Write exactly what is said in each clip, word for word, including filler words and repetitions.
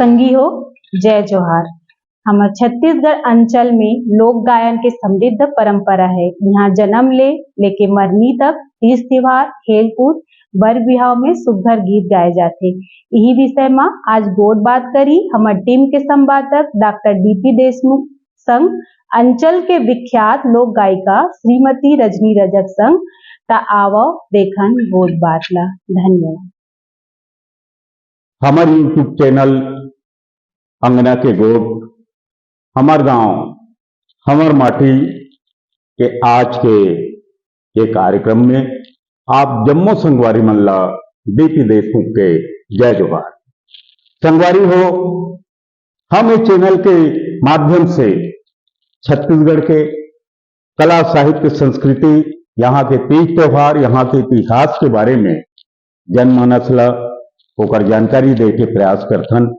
संगी हो, जय जोहार। हमर छत्तीसगढ़ अंचल में लोक गायन के समृद्ध परंपरा है। यहाँ जन्म ले लेके मरनी तक तीज त्योहार, खेल कूद, बर बिहाव में सुघर गीत गाए जाथे। इही विषय म आज गोठ बात करी हमर टीम के संवादक डॉक्टर डीपी देशमुख संग अंचल के विख्यात लोक गायिका श्रीमती रजनी रजक संग। त आवव देखन गोठ बात ला। धन्यवाद। हमर YouTube चैनल अंगना के गोठ, हमर गांव, हमर माटी के आज के ये कार्यक्रम में आप जम्मो संगवारी मन ला डीपी देशमुख के जय जोहार। संगवारी हो, हम इस चैनल के माध्यम से छत्तीसगढ़ के कला, साहित्य, संस्कृति, यहाँ के तीज त्योहार, यहाँ के इतिहास के बारे में जनमानस ला ओकर जानकारी दे के प्रयास करथन।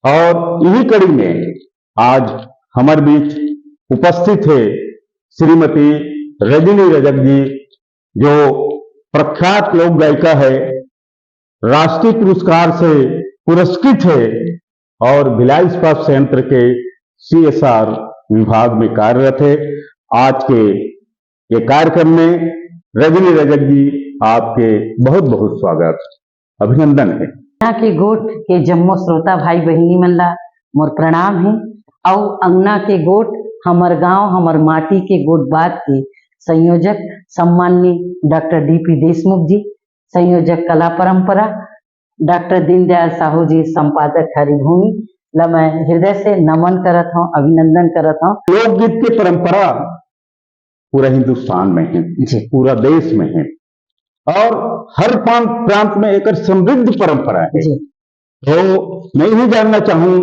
और इही कड़ी में आज हमर बीच उपस्थित है श्रीमती रजनी रजक जी, जो प्रख्यात लोक गायिका है, राष्ट्रीय पुरस्कार से पुरस्कृत है और भिलाई इस्पात संयंत्र के सीएसआर विभाग में कार्यरत है। आज के ये कार्यक्रम में रजनी रजक जी, आपके बहुत बहुत स्वागत, अभिनंदन है। अंगना के गोठ के जम्मो श्रोता भाई बहिनी मन ला मोर प्रणाम है। अउ अंगना के गोठ, हमर गांव हमर माटी के गोठ बात के संयोजक सम्माननीय डॉक्टर डीपी देशमुख जी, संयोजक कला परंपरा, डॉक्टर दीनदयाल साहू जी, संपादक हरिभूमि ला मैं हृदय से नमन करत हूँ, अभिनंदन करत हूँ। लोकगीत के परंपरा पूरा हिंदुस्तान में है, जी। पूरा देश में है और हर प्रांत प्रांत में एक समृद्ध परंपरा है। जी। तो मैं यही जानना चाहूँ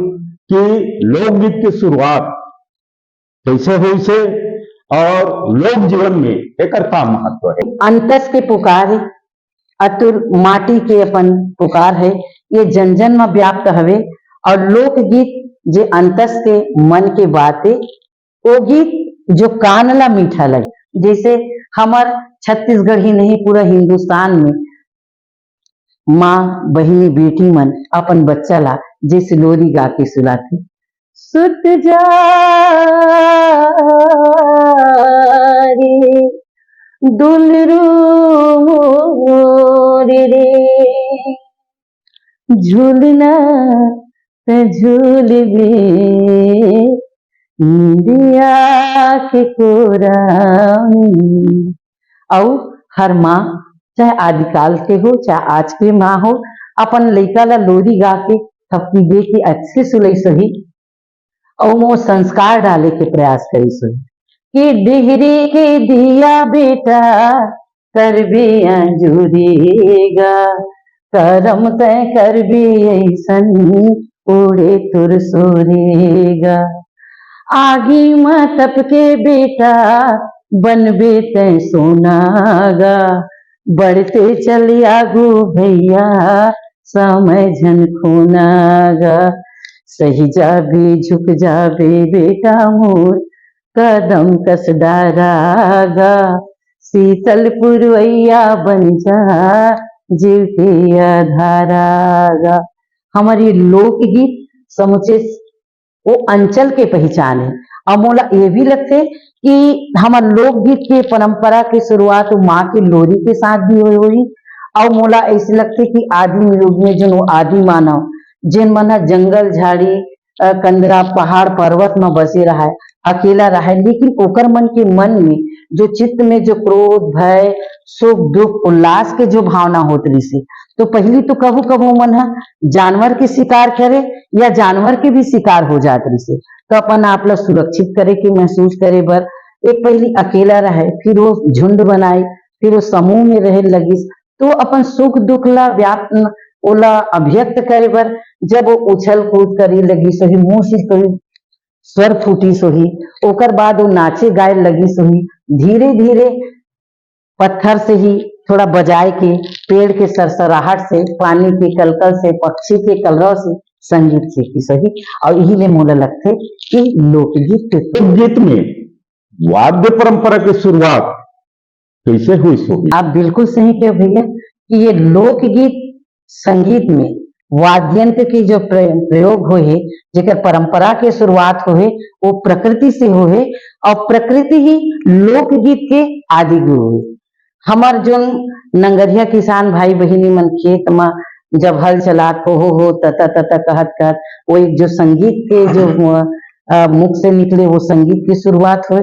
कि लोकगीत की शुरुआत कैसे हुई से और लोक जीवन में एकर का महत्व है। अंतस के पुकार है, अतुर माटी के अपन पुकार है, ये जन जन में व्याप्त हवे। और लोकगीत जे अंतस के मन के बात है, वो गीत जो कान ला मीठा लगे। जैसे हमर छत्तीसगढ़ ही नहीं, पूरा हिंदुस्तान में माँ, बहिनी, बेटी मन अपन बच्चा ला जैसे लोरी गा के सुलाथे, सुत जा रे दुलरू मोर रे, झूलना त झूलबे निंदिया के कोरा में। अउ हर माँ, चाहे आदिकाल के हो, चाहे आज के माँ हो, अपन लइका ला लोरी गा के थपकी दे के अच्छे सुलई सही, अउ वो संस्कार डाले के प्रयास करी सही कि डिहरी के दिया बेटा करबे अंजूरी गा, करम तय करबे ऐसन उड़े तोर सोरी गा। आगी म तपके बेटा बनबे तय सोना गा, बढ़ते चल आगू भैया समय झन खोना गा। सही जाबे झुक जाबे बेटा मोर कदम कस डारा गा, शीतल पुरवैया बन जा जीव के आधारा गा। हमर ये लोकगीत समुचे वो अंचल के पहचान है। अउ मोला ये भी लगथे कि हमर लोकगीत के परंपरा के शुरुआत वो माँ के लोरी के साथ भी होए होही। अउ मोला ऐसे लगथे कि आदिम युग में जोन वो आदि मानव, जेन मन ह जंगल झाड़ी, अ, कंदरा, पहाड़, पर्वत म बसे रहय, अकेला रहय, लेकिन ओकर मन के मन में जो चित्त में जो क्रोध, भय, सुख, दुख, उल्लास के जो भावना होत रहिसे, तो पहिली तो कभू कभू मन ह जानवर के शिकार करे या जानवर के भी शिकार हो जात रहिसे, तो अपन आप ला सुरक्षित करे के महसूस करे बर एक पहिली अकेला रहय, फिर वो झुंड बनाए, फिर वो समूह में रहे लगिस, तो अपन सुख दुख ला व्याप्त, ओला अभिव्यक्त करे बर जब वो उछल कूद करे लगिस होही, मुंह से कोई स्वर फूटिस होही, ओकर बाद वो नाचे गाए लगिस होही, धीरे धीरे पत्थर से ही थोड़ा बजाए के, पेड़ के सरसराहट से, पानी के कलकल से, पक्षी के कलरव से संगीत सीखिस होही। अउ इही ले मोला लगथे कि लोकगीत के लोकगीत में वाद्य परंपरा की शुरुआत कैसे हुई होही? आप बिल्कुल सही कहे भैया कि ये लोकगीत संगीत में वाद्य यंत्र के जो प्र-, प्रयोग होए हे, जेकर परंपरा के शुरुआत होए हे, वो प्रकृति से होए हे, और प्रकृति ही लोकगीत के आदि गुरु हे। हमर जोन नंगरिया किसान भाई बहिनी मन खेत म जब हल चलात हो, हो, हो, त, त, त, त कहत, कहत, वो एक जो संगीत के जो, अ, मुख से निकले, वो संगीत की शुरुआत होए।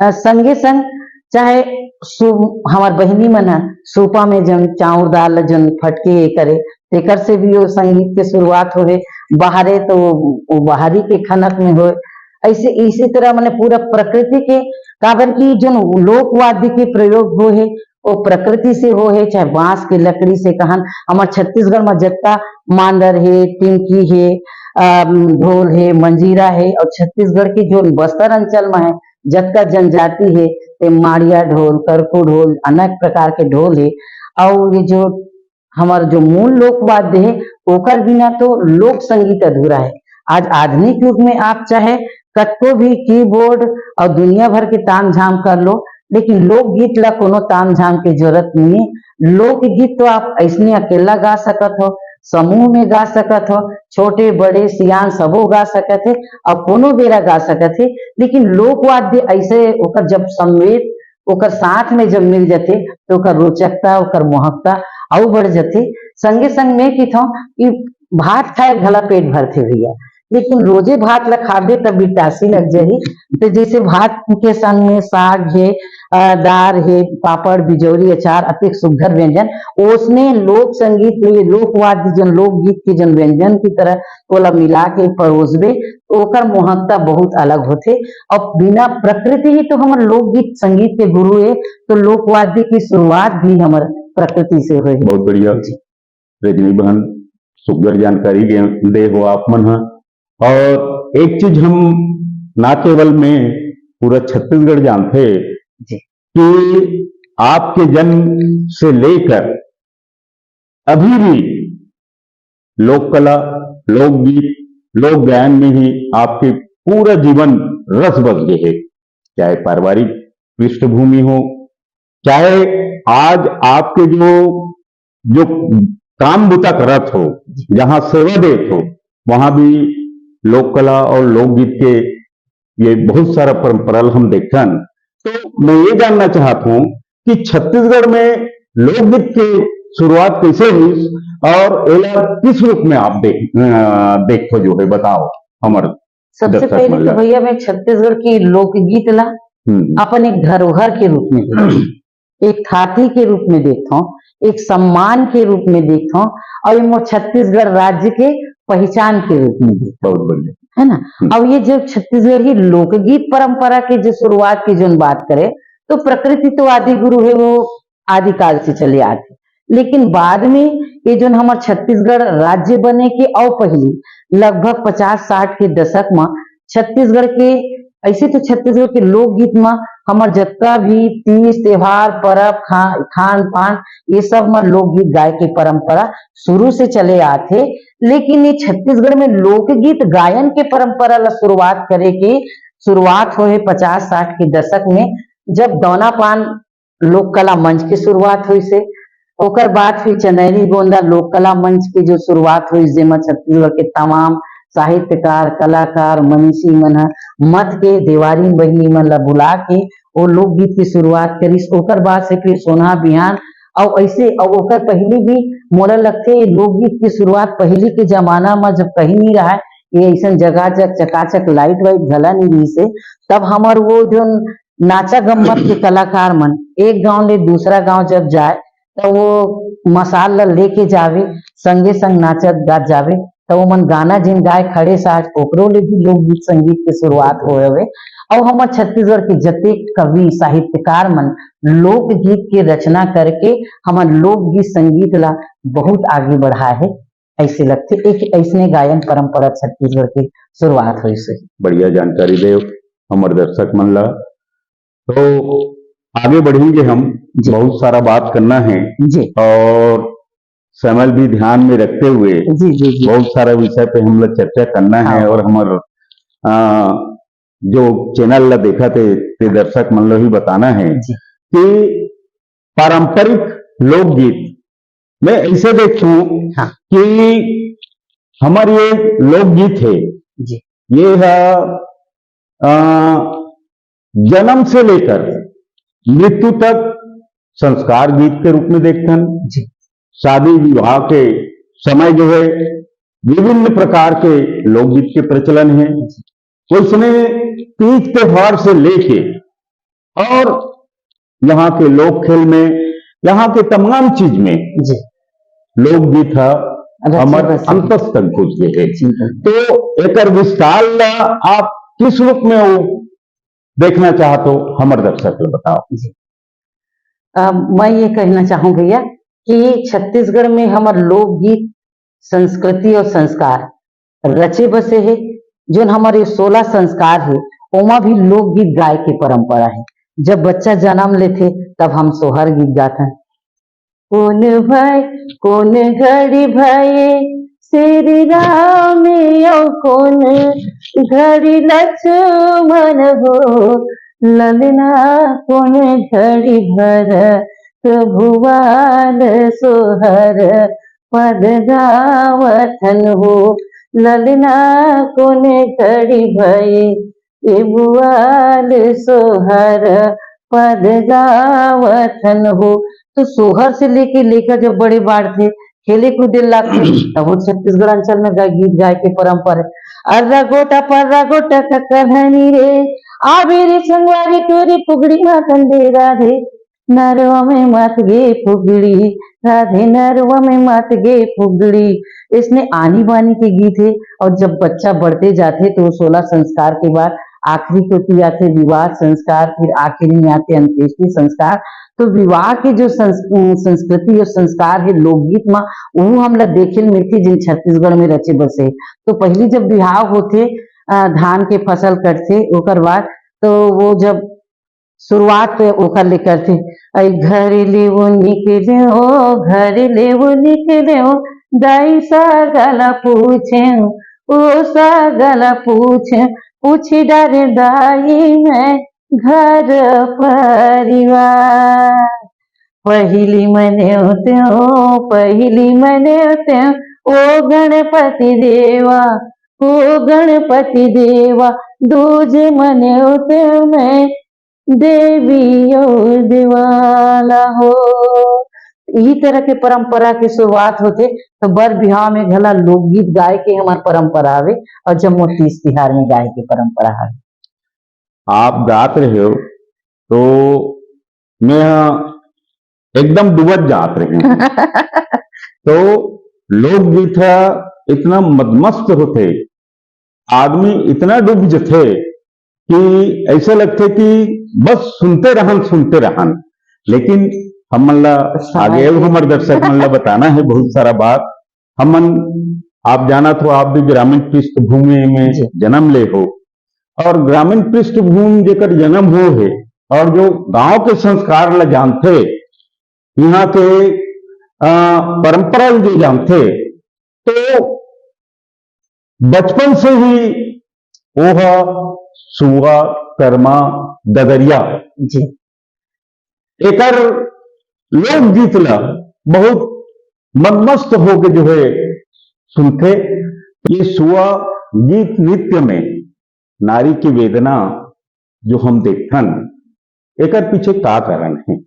अ, संगे संग चाहे सु-, हमर बहिनी मन ह सूपा में जन चाउर दाल ल जन फटके ये करे, तेकर से भी वो संगीत के शुरुआत होए। बाहरे तो वो, वो बाहरी के खनक में होए। ऐसे, इसी तरह मने पूरा प्रकृति के, काबर कि जोन लोकवाद्य के प्रयोग होए हे, वो प्रकृति से होए हे, चाहे बांस के लकड़ी से कहन। हमर छत्तीसगढ़ में जतका मांदर हे, टिमकी हे, अम, ढोल हे, मंजीरा हे, और छत्तीसगढ़ के जो बस्तर अंचल में हे, जतका जनजाति हे, ते माड़िया ढोल, करखू ढोल, अनेक प्रकार के ढोल हे। और ये जो हमर जो मूल लोकवाद्य हे, ओकर बिना तो लोक संगीत अधूरा हे। आज आधुनिक युग में आप चाहे कतको भी keyboard और दुनिया भर के ताम झाम कर लो, लेकिन लोकगीत ला कोनो ताम झाम के जरूरत नहीं हे। लोकगीत तो आप ऐसने अकेला गा सकत हो, समूह में गा सकत हो, छोटे बड़े सियान सबो गा सकत हे, और कोनो बेरा गा सकत हे। लेकिन लोकवाद्य ऐसे ओकर जब संवेद ओकर साथ में जब मिल जथे, तो ओकर रोचकता, ओकर मोहकता अउ बढ़ जथे। संगे संग मैं कहिथौं कि भात खाए घला पेट भरथे भैया, लेकिन रोजे भात ला खाबे तब बिटासी लग जाही। तो जैसे भात के संग में साग हे, अ, दार हे, पापड़, बिजौरी, अचार, अतेक सुग्घर व्यंजन, ओसने लोक संगीत में लोकवाद्य जन लोकगीत के जन व्यंजन की तरह ओला मिला के परोसबे, तो ओकर मोहकता बहुत अलग होथे। और बिना प्रकृति ही तो हमर लोकगीत संगीत के गुरु हे, तो लोकवाद्य की शुरुआत भी हमर प्रकृति से होए। बहुत बढ़िया। जी। रजनी बहन, सुग्घर जानकारी दे, दे हो आप मन ह। और एक चीज हम ना केवल में पूरा छत्तीसगढ़ जानथे जी। कि आपके जन्म से लेकर अभी भी लोक कला, लोकगीत, लोक गायन में ही आपके पूरा जीवन रस बस गए है। चाहे पारिवारिक पृष्ठभूमि हो, चाहे आज आपके जो, जो काम बुता करत हो, जहाँ सेवा देत हो, वहाँ भी लोक कला और लोकगीत के ये बहुत सारा परंपरा ल हम देखथन। तो मैं ये जानना चाहत हूँ कि छत्तीसगढ़ में लोकगीत के शुरुआत कैसे हुई और एला किस रूप में आप देख, अ, देखो जो है, बताओ हमर सबसे दर्शक पहले मन तो ला। भैया, मैं छत्तीसगढ़ की लोकगीत ला हम्म। अपन एक धरोहर के रूप में देखथौं, एक थाती के रूप में देखथौं, एक सम्मान के रूप में देखथौं, और ये मोर छत्तीसगढ़ राज्य के पहचान के रूप में देखथौं। बहुत बढ़िया। है ना? हम्म। अब ये जो छत्तीसगढ़ी लोकगीत परंपरा के जो शुरुआत की जोन बात करे, तो प्रकृति तो आदि गुरु है, वो आदिकाल से चले आथे। लेकिन बाद में ये जोन हमर छत्तीसगढ़ राज्य बने के अउ पहिली लगभग पचास साठ के दशक म छत्तीसगढ़ के, ऐसे तो छत्तीसगढ़ के लोकगीत म हमर जतका भी तीज त्योहार, परब, खा-, खान पान, ये सब म लोकगीत गाए के परंपरा शुरू से चले आथे। लेकिन ये छत्तीसगढ़ में लोकगीत गायन के परंपरा ला शुरुआत करे के शुरुआत होए पचास साठ के दशक में, जब दौना पान लोक कला मंच के शुरुआत होइस हे। ओकर बाद फिर चंदैनी गोंदा लोक कला मंच के जो शुरुआत होइस, जेमा छत्तीसगढ़ के तमाम साहित्यकार, कलाकार, मनीषी मन ह मत के देवारी बहिनी मन ला बुला के वो लोकगीत की शुरुआत करिस। ओकर बाद से फिर सोनहा बिहान अउ ऐसे, अउ ओकर पहिली भी मोला लगथे लोकगीत की शुरुआत पहिली के जमाना म जब कहीं नहीं रहा, ये ऐसन जगह जग चकाचक लाइट वाइट घला नहीं रहिस हे, तब हमर वो जो नाचा गम्मत के कलाकार मन एक गांव ले दूसरा गांव जब जाए, त वो मसाल ल लेके जावे, संगे संग नाचत गात जावे, त वो मन गाना जिन गाए खड़े साज, ओकरो ले भी लोकगीत संगीत के शुरुआत होए हवे। अउ हमर छत्तीसगढ़ के जतेक कवि साहित्यकार मन लोकगीत के रचना करके हमर लोकगीत संगीत ला बहुत आगे बढ़ाए हे। ऐसे लगथे एक ऐसने गायन परंपरा छत्तीसगढ़ के शुरुआत होइस हे। बढ़िया जानकारी देव हमर दर्शक मन ला। तो आगे बढ़ेंगे हम, जी। बहुत सारा बात करना है जी। और समय भी ध्यान में रखते हुए जी, जी, जी। बहुत सारा विषय पे हम लोग चर्चा करना है हाँ। और हमर, आ, जो चैनल ला देखत हे, ते दर्शक मन ला भी बताना है जी। कि पारंपरिक लोकगीत मैं ऐसे देखूं हाँ। कि हमर ये लोकगीत हे, जी। ये ह, अ, जन्म से लेकर मृत्यु तक संस्कार गीत के रूप में देखथन। जी। शादी विवाह के समय जो है, विभिन्न प्रकार के लोकगीत के प्रचलन है। वैसने तीज त्योहार से लेके और यहाँ के लोक खेल में, यहाँ के तमाम चीज में जी। लोकगीत ह रचे हमर बसे। अंतस तक घुस गए हे। जी। तो एकर विस्तार ला आप किस रूप में वो देखना चाहत हो, हमर दर्शक ल बताओ। जी। अ, मैं ये कहना चाहूँ भैया कि छत्तीसगढ़ में हमर लोकगीत, संस्कृति और संस्कार रचे बसे हे। जोन हमर ये सोलह संस्कार हे, ओमा भी लोकगीत गाय के परंपरा हे। जब बच्चा जन्म लेथे, तब हम सोहर गीत गाथन। कोन भय, कोन घड़ी भये श्री राम, अउ कोन घड़ी लक्ष्मण हो, ललना कोन घड़ी भरत भुआल सोहर पद गावथन हो, ललना कोन घड़ी भये ए भुआल सोहर पद गावथन हो। तो सोहर से लेके लेकर जब बड़े बाढ़थे, खेले कूदे लागथे, तब वो छत्तीसगढ़ अंचल में गा-, गीत गाय के परंपरा हे। अर्रा गोटा पर्रा गोटा ककरहनी रे, आबे रे संगवारी टोरी पुगड़ी मा कंदे राधे, नरवा में मात गे फुगड़ी, राधे नरवा में मात गे फुगड़ी। इसने आनी बानी के गीत हे। और जब बच्चा बढ़ते जाथे तो सोलह संस्कार के बाद आखिरी कोती आथे विवाह संस्कार, फिर आखिरी में आथे अंत्येष्टि संस्कार। तो विवाह के जो संस-, अ, संस्कृति और संस्कार हे लोकगीत मा, वो हमला देखे ल मिलथे, जिन छत्तीसगढ़ में रचे बसे। तो पहली जब बिहाव होथे, अ, धान के फसल कटथे, ओकर बाद तो वो जब शुरुआत ओकर ले करथे, "अई घर ले वो निकले, ओ घर ले वो निकले, ओ दाई सागला पूछे, ओ सागला पूछे, पूछी डारे दाई मैं घर परिवार। पहिली मने होते हो, पहिली मने होते हो, ओ गणपति देवा, ओ गणपति देवा, दूजे मने होते मैं देवी अउ देवाला हो।" इही तरह के परंपरा के शुरुआत होथे। तो बर बिहाव में घला लोकगीत गाय के हमर परंपरा हवे और जम्मो तीज तिहार में गाय के परंपरा हवे। आप गात रहे हो तो मैं ह एकदम डूबत जात रहे हूँ। तो लोकगीत ह इतना मदमस्त होथे, आदमी इतना डूब जथे कि ऐसे लगथे कि बस सुनते रहन, सुनते रहन। लेकिन हमन ला आगे अउ हमर दर्शक मन ला बताना है बहुत सारा बात। हमन, आप जानत हो, आप भी ग्रामीण पृष्ठभूमि में जी। जन्म ले हो, और ग्रामीण पृष्ठभूमि जेकर जन्म हो है और जो गांव के संस्कार ला जानथे, यहाँ के, अ, परंपरा ला जो जानथे, तो बचपन से ही ओह सुआ, करमा, ददरिया जी। एकर लोकगीत ला बहुत मदमस्त होके जो है सुनथे। ये सुआ गीत नृत्य में नारी की वेदना जो हम देखथन, एकर पीछे का कारण है?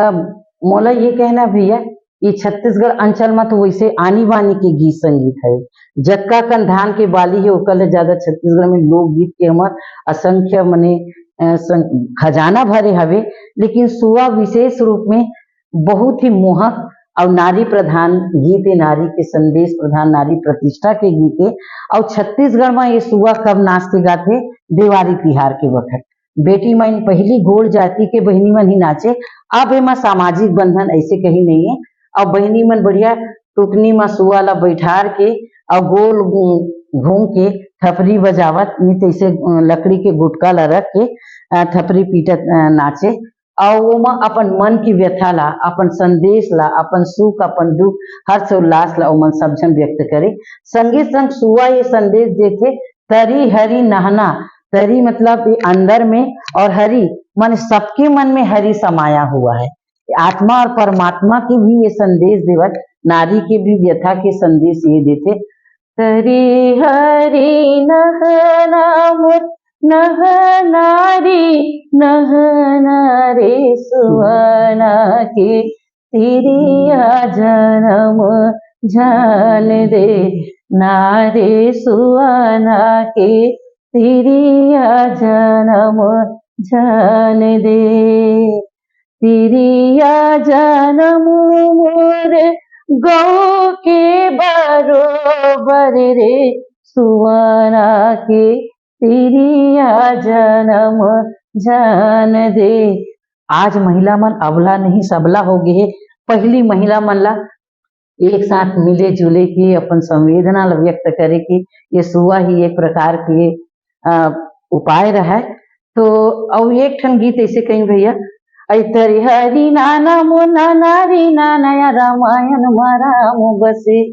अब मोला ये कहना भैया, ये छत्तीसगढ़ अंचल में तो वैसे आनी बानी के गीत संगीत है, जक्का कन धान के बाली है, ओकर ले ज्यादा छत्तीसगढ़ में लोकगीत के हमर असंख्य मने, अ, सं-, खजाना भरे हवे। लेकिन सुआ विशेष रूप में बहुत ही मोहक और नारी प्रधान गीत है, नारी के संदेश प्रधान, नारी प्रतिष्ठा के गीत है। और छत्तीसगढ़ में ये सुआ कब नाच के गाथे? देवारी तिहार के वक्त। बेटी मन पहली गोंड़ जाति के बहिनी मन ही नाचे। अब एमा सामाजिक बंधन ऐसे कहीं नहीं है। अब बहिनी मन बढ़िया टुकनी म सुआ ला बैठार के और गोल घू-, घूम के थपरी बजावत, नहीं तो ऐसे, अ, लकड़ी के गुटका ला रख के, अ, थपरी पीटत, अ, नाचे। और ओमा अपन मन की व्यथा ला, अपन संदेश ला, अपन सुख, अपन दुख, हर्ष उल्लास ला ओमन सब झन व्यक्त करे। संगे संग सुआ ये संदेश देथे, तरी हरी नहना, तरी मतलब ये अंदर में, और हरी माने सबके मन में हरी समाया हुआ है। आत्मा और परमात्मा के भी ये संदेश देवत नारी के भी व्यथा के संदेश ये देथे। तरी हरी नहना मोर नहना रे नहना रे सुअना के तिरिया जनम झन दे, ना रे सुअना के तिरिया जनम झन दे। तिरिया जनम मोर गौ के बरोबर रे, सुअना के तिरिया जनम झन दे। आज महिला मन अबला नहीं सबला हो गे हे। पहली महिला मन ला एक साथ मिले जुले के अपन संवेदना ला व्यक्त करे के ये सुआ ही एक प्रकार के, अ, उपाय रहय। तो अउ एक ठन गीत ऐसे कहीं भैया, "ऐ तरी हरी नाना मो नाना री नाना या रामायण मा राम बसे,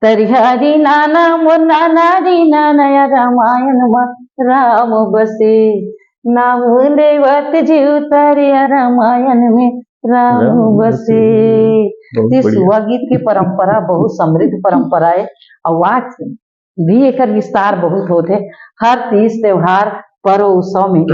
तरी हरी नाना मो नाना री नाना या रामायण मा राम बसे, नाम लेवत जीव तरे या रामायण में राम राम बसे।" बसे। बहुत ये बढ़िया। सुआ गीत के परंपरा बहुत समृद्ध परंपरा है। और आज भी एकर विस्तार बहुत होत है। हर तीज त्योहार, पर्व, उत्सव में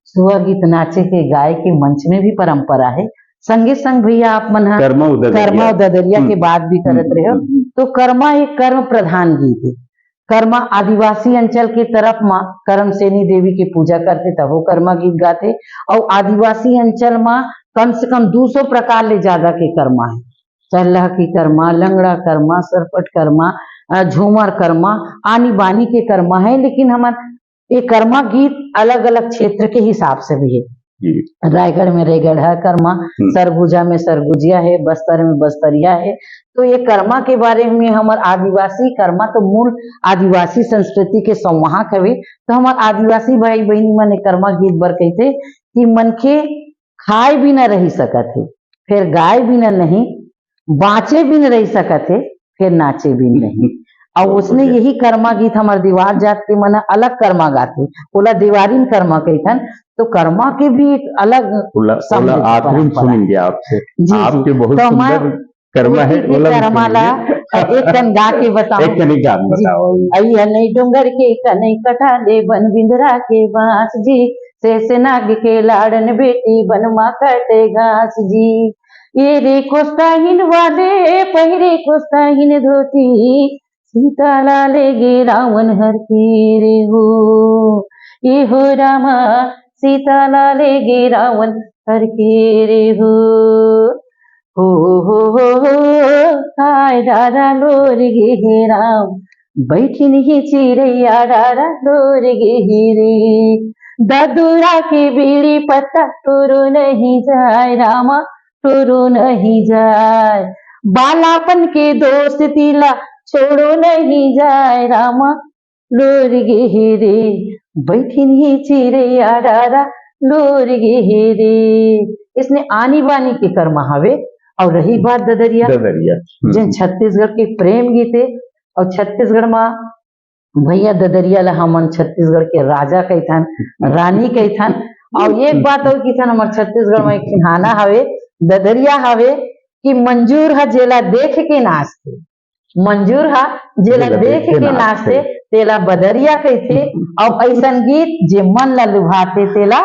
सुआ गीत नाचे के, गाए के मंच में भी परंपरा है। संगे संग भैया, आप मन ह करमा अउ ददरिया। करमा अउ ददरिया के हम्म। बात भी करत हम्म, रहे हो, हम्म। तो करमा एक कर्म प्रधान गीत है। करमा आदिवासी अंचल के तरफ मा करमसेनी देवी के पूजा करथे, तब वो करमा गीत गाथे। अउ आदिवासी अंचल मा कम से कम दू सौ प्रकार ले ज्यादा के करमा है। चरलह की करमा, लंगड़ा करमा, सरपट करमा, अ, झूमर करमा, आनी बानी के करमा है। लेकिन हमर ये करमा गीत अलग-अलग क्षेत्र के हिसाब से भी है। जी। रायगढ़ में रेगढ़ा करमा, हम्म। सरगुजा में सरगुजिया है, बस्तर में बस्तरिया है। तो ये करमा के बारे में, हमर आदिवासी करमा तो मूल आदिवासी संस्कृति के संवाहक हवे। तो हमर आदिवासी भाई बहिनी मन ये करमा गीत बर कहिथे कि मनखे खाए बिना रहि सकत हे, फेर गाए बिना नहीं, बाँचे बिन रहि सकत हे, फेर नाचे बिन नहीं। अउ बहुत उसने बढ़िया। यही करमा गीत हमर दीवार जात के मन अलग करमा गाथे, ओला देवारिन करमा कहिथन। तो करमा के भी एक अलग ओला, ओला समृद्ध आखिरी में परंपरा। सुनेंगे आपसे। जी, जी। आपके बहुत तो मैं सुंदर करमा है, कोठी के ओला भी करमा ला सुनेंगे। एक कन गा के बताओ। एक कन गा जी। बताओ। अई हनई डोंगर के कनई कटा ले बन बिंदरा के बांस जी, शेष नाग के लाड़न बेटी बन मा कटे घास जी। ये रे कोस्ताहिन वाले पहिरे कोस्ताहिन धोती, सीता ला ले गे रावण हर के रे हो। ये हो रामा, सीता ला ले गे रावण हर के रे हो। हो, हो, हो, हो, हाय डारा लोर गे हे राम, बैठिन ही चिरैया डारा लोर गे हे रे। ददुरा के बीड़ी पत्ता टोरो नहीं जाय रामा, टोरो नहीं जाय। बालापन के दोस्त तिला छोड़ो नहीं जाय रामा, लोर गे हे रे, बैठिन ही चिरैया डारा, लोर गे हे रे। इसने आनी बानी के करमा हवे। अउ रही बात ददरिया, ददरिया। हम्म। जेन छत्तीसगढ़ के प्रेम गीत हे, अउ छत्तीसगढ़ मा भैया ददरिया ला हमन छत्तीसगढ़ के राजा कहिथन, रानी कहिथन। अउ एक बात अउ कहिथन, हमर छत्तीसगढ़ मा एक ठिन हाना हवे, ददरिया हवे कि मंजूर ह जेला देख के नाचथे। मंजूर ह जेला जेला देख देख के के नाचथे, नाचथे। तेला बदरिया कहिथे, अउ अइसन गीत जे मन ला लुभाथे, तेला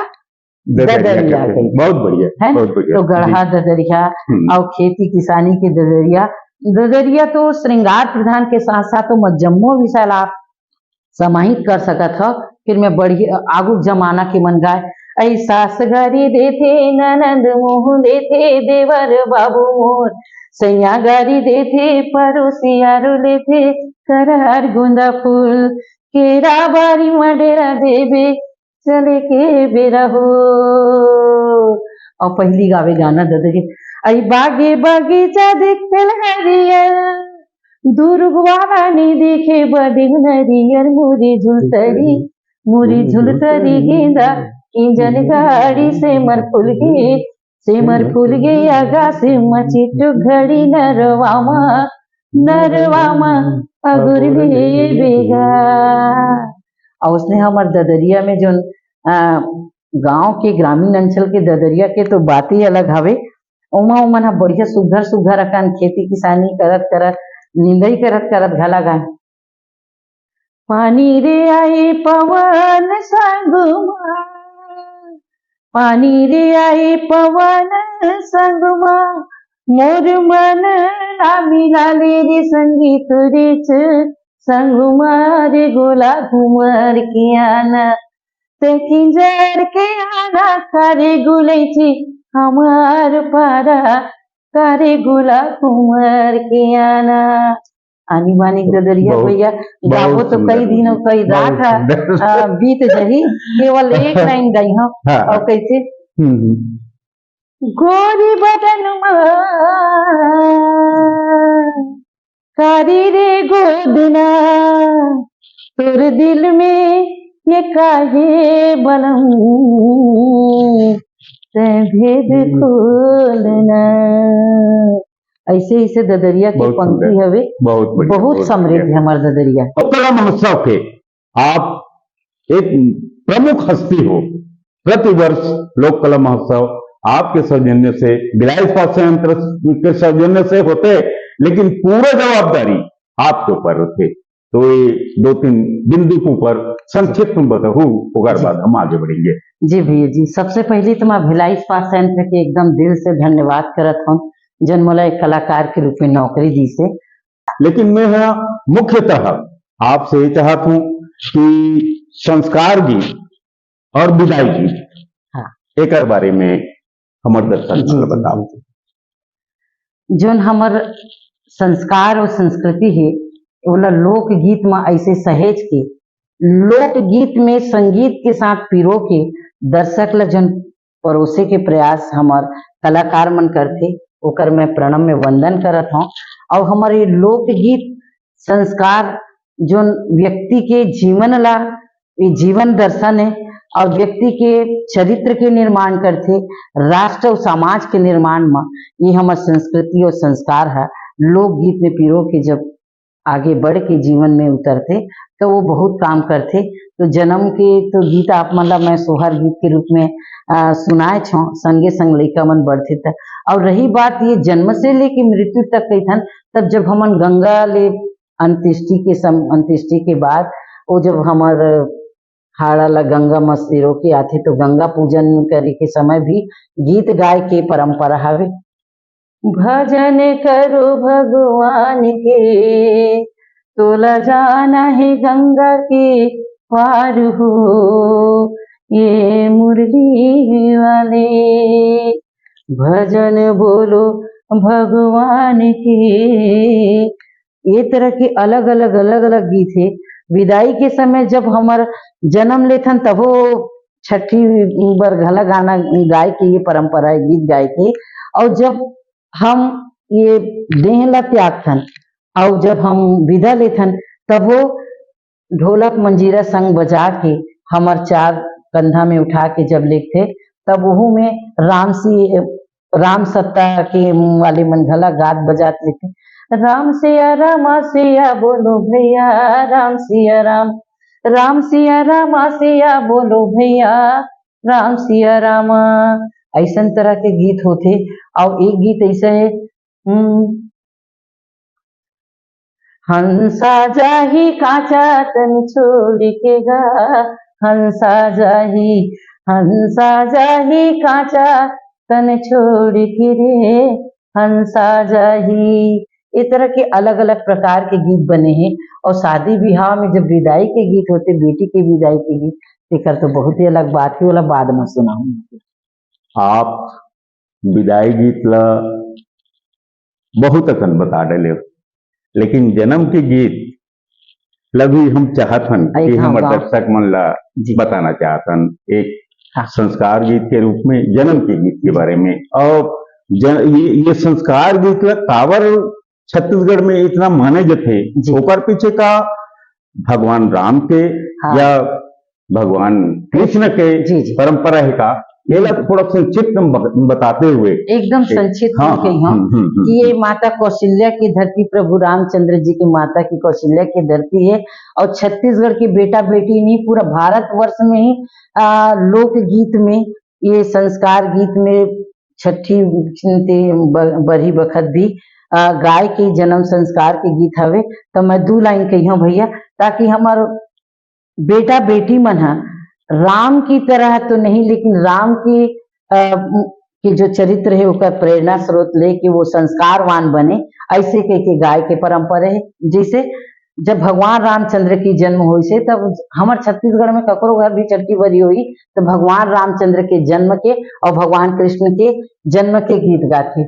ददरिया ददरिया कहिथे। कहिथे। बहुत बढ़िया, है? बहुत बढ़िया। तो गढ़ा जी। ददरिया हम्म। अउ खेती किसानी के ददरिया, ददरिया तो श्रृंगार प्रधान के साथ साथ ओमा जम्मो विषय ला आप समाहित कर सकत हव। फिर मैं बढ़िया आगू जमाना के मन गाय, "ऐ सास गारी देथे, ननद मुँह देथे, देवर बाबू मोर सैया गारी देथे, पड़ोसिया रो लेथे, करार गुंदा फूल, केरा बारी म डेरा देबे, चले के बेरा हो।" अउ पहिली गावे गाना ददरिया, "अई बागे बगीचा दिखेल हरियर, दुरुगवाला नी दिखे बदिन नरियर, मुरी झुलतरी, मुरी झुलतरी गेंदा, इंजन गाड़ी से मर फूल गे, से मर फूल गे आगा से मचिटो घड़ी नरवा मा, नरवा मा अगुर ले बेगा।" अउ उसने हमर ददरिया में जोन, अ, गांव के ग्रामीण अंचल के ददरिया के तो बात ही अलग हवे। ओमा ओमन ह बढ़िया सुघर सुघर अकन खेती किसानी करत करत, निंदई करत करत घला गाए। पानी रे आई पवन संगमा, पानी रे आई पवन संगमा, मोर मन ला मिला ले रे संगी तोरे च संगमा रे गोला घुमर के आना, ते किंजर के आना करे गुलैची हमार पारा, करे गोला घुमर के आना। आनी बानी ददरिया बहुत, भैया, बहुत गाबो तो सुंदर, कई दिन अउ कई बहुत रात ह, सुंदर। आ, बीत जही, केवल एक लाइन गई हूँ। हाँ। और कैसे? हम्म, हम्म। गोरी बदन मा, कारी रे गोदना, तोर दिल में ये काहे बलम, ते भेद खोलना। ऐसे, ऐसे ददरिया के बहुत पंक्ति सुंदर। हवे, बहुत बढ़िया, बहुत बहुत समृद्ध बढ़िया। है हमार ददरिया। और कला महोत्सव के आप एक प्रमुख हस्ती हो। प्रतिवर्ष लोक कला महोत्सव आपके सौजन्य से, बिलाई इस्पात संयंत्र के सौजन्य से होते, लेकिन पूरा जवाबदारी आपके ऊपर होते। तो ये दो तीन बिंदु के ऊपर संक्षिप्त में बताहू, ओकर जी। बाद हम आगे बढ़ेंगे। जी भैया जी, सबसे पहले तो मैं भिलाई इस्पात संयंत्र के एकदम दिल से धन्यवाद करत हूँ, जन मोला एक कलाकार के रूप में नौकरी दी से। लेकिन मैं यहाँ मुख्यतः आपसे ये चाहत हूँ कि संस्कार गीत और बिदाई गीत, हाँ। एकर बारे में हमर दर्शक जी, मन ल जी, बताओ। जी, जी। जोन हमर संस्कार और संस्कृति हे, ओला लोकगीत म ऐसे सहेज के, लोकगीत में संगीत के साथ पिरो के दर्शक ल जोन परोसे के प्रयास हमर कलाकार मन करथे, ओकर मैं प्रणम्य वंदन करत हौं। और हमर ये लोकगीत संस्कार जोन व्यक्ति के जीवन ला, ये जीवन दर्शन है और व्यक्ति के चरित्र के निर्माण करथे, राष्ट्र और समाज के निर्माण म ये हमर संस्कृति और संस्कार है। लोकगीत में पिरो के जब आगे बढ़ के जीवन में उतरथे, तो वो बहुत काम करथे। तो जन्म के तो गीत आप मन ला मैं सोहर गीत के रूप में, आ, सुनाए छौं, संगे संग लइका मन बढ़थे त। और रही बात ये जन्म से लेके मृत्यु तक कहिथन, तब जब हमन गंगा ले अंत्येष्टि के सम-, अंत्येष्टि के बाद वो जब हमर हाड़ा ला गंगा म सिरो के आथे, तो गंगा पूजन करे के समय भी गीत गाय के परंपरा हवे। भजन करो भगवान के, तोला जाना है गंगा के पार हो, ये मुरली वाले। भजन बोलो भगवान के, ये तरह के अलग-अलग, अलग-अलग गीत हे। विदाई के समय जब हमर जन्म लेथन, तभो छठी बर घला गाना गाए के ये परंपरा हे, गीत गाए के। और जब हम ये देह ला त्यागथन, और जब हम विदा लेथन, तभो ढोलक मंजीरा संग बजा के, हमर चार कंधा में उठा के जब लेगथे, तब ओहू में राम सी-, राम सत्ता के वाले मन घला गात बजात लेथे, "राम सिया रामा सिया बोलो भैया, राम सिया राम, राम सिया रामा सिया बोलो भैया, राम सिया रामा।" ऐसन तरह के गीत होथे। और एक गीत ऐसा है, हम्म, हंसा जाही कांचा तन छोड़ के गा, हंसा जाही, हंसा जाही कांचा तन छोड़ के रे, हंसा जाही। ए तरह के अलग-अलग प्रकार के गीत बने हे। और शादी बिहाव में जब विदाई के गीत होथे, बेटी के विदाई के गीत, तेकर तो बहुत ही अलग बात हे, ओला बाद में सुनाहूं। आप विदाई गीत ला बहुत अकन बता डले हो, लेकिन जन्म के गीत ला भी हम चाहत हन एक, कि हाँ, हमर वाह। दर्शक मन ला जी। बताना चाहत हन, एक हाँ। संस्कार गीत के रूप में जन्म के गीत के बारे में। और जन-, ये, ये संस्कार गीत ला काबर छत्तीसगढ़ में इतना माने जथे, जी। ओकर पीछे का भगवान राम के हाँ। या भगवान कृष्ण के जी, जी। परंपरा हे का, एला थोड़ा संक्षिप्त में बत-, बताते हुए एकदम एक, संक्षिप्त हाँ, में कही हाँ, हूँ हम्म, हम्म, हम्म, कि ये हम्म। माता कौशल्या की धरती, प्रभु रामचंद्र जी की माता की कौशल्या की धरती है। और छत्तीसगढ़ के बेटा बेटी नहीं, पूरा भारतवर्ष में ही, आ, लोकगीत में, ये संस्कार गीत में छठी ते ब-, बरही बखत भी, अ, गाय के जन्म संस्कार के गीत हवे, त मैं दू लाइन कहियो भैया, ताकि हमर बेटा बेटी मन ह राम की तरह तो नहीं, लेकिन राम की, अ, के जो चरित्र है, ओकर प्रेरणा स्रोत लेके वो संस्कारवान बने, ऐसे कह के गाय के परंपरा है। जैसे जब भगवान रामचंद्र की जन्म होइस हे, तब हमर छत्तीसगढ़ में ककरो घर भी छठी बरही होही, तो भगवान रामचंद्र के जन्म के और भगवान कृष्ण के जन्म के गीत गाथे।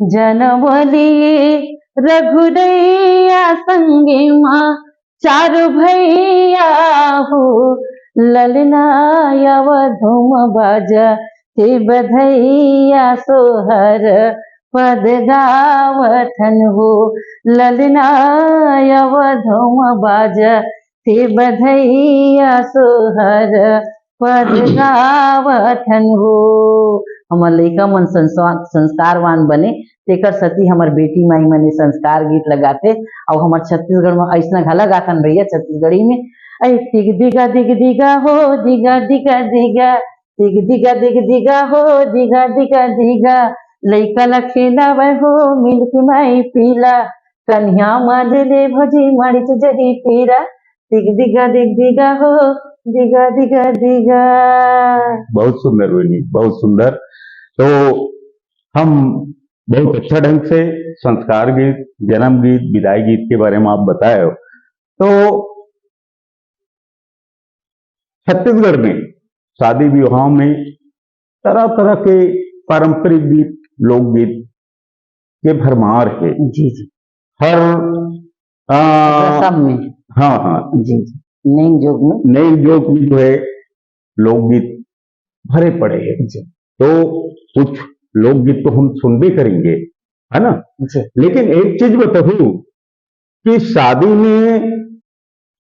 जनम लिए रघुदैया संगे माँ चार भैया हो, ललना अवधुम बाजा ते बधैया सोहर पद गावथन हो, ललना अवधुम बाजा ते बधैया सोहर पद गावथन हो। हमर लइका मन संस्वा-, संस्कारवान बने, तेकर सेती हमर बेटी माई मन ए संस्कार गीत ल गाथे। अउ हमर छत्तीसगढ़ म अइसना घला गाथन भैया छत्तीसगढ़ी में, "ऐ तिग दिगा दिग दिगा हो, दिगा दिगा दिगा, तिग दिगा दिग दिगा हो, दिगा दिगा दिगा, लइका ल खेलावय हो मिलके माई पीला, कन्हिया म ले ले भौजी मड़िच जही पीरा, दिग दिगा दिग दिगा हो, दिगा दिगा दिगा।" बहुत सुंदर बहिनी, बहुत सुंदर। तो हम बहुत अच्छा ढंग से संस्कार गीत, जन्म गीत, विदाई गीत के बारे में आप बताए हो। तो छत्तीसगढ़ में शादी विवाह में तरह तरह के पारंपरिक गीत, लोकगीत के भरमार है। जी, जी। हर, आ, रसम में। हाँ, हाँ। जी, जी। नेंग जोग में। नेंग जोग में जो है लोकगीत भरे पड़े हैं। जी। तो कुछ लोकगीत तो हम सुनबे करेंगे, है ना? जी। लेकिन एक चीज बताऊं कि शादी में